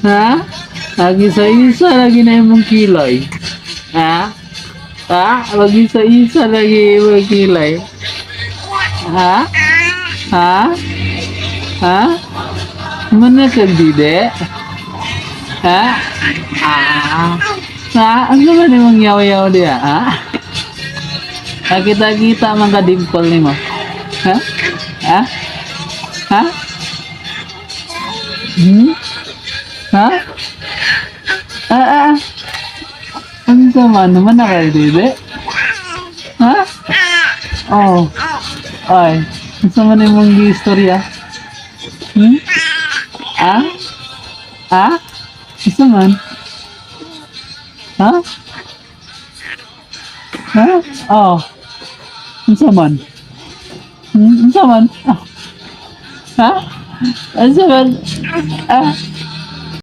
Ha? Lagi sa isa lagi na imong kilay. Ha? Ha? Lagi sa isa lagi imong kilay. Ha? Ha? Ha? Mana kag dide? Ha? Ah. Ha? Ano ba nimong yaw-yaw diya? Ha? Nakita-kita man ka dimple nimo. Ha? Ha? Ha? Hmm? Ha? Ah, ah. Ah. Ano sa man naman nakadide? Ha? Oh. Ay, unsa man imong giistorya? Ah? Ah? Unsa man? Ha? Ha? Oh. Unsa man? Unsa man? Ah. Ha? Unsa man? Ah.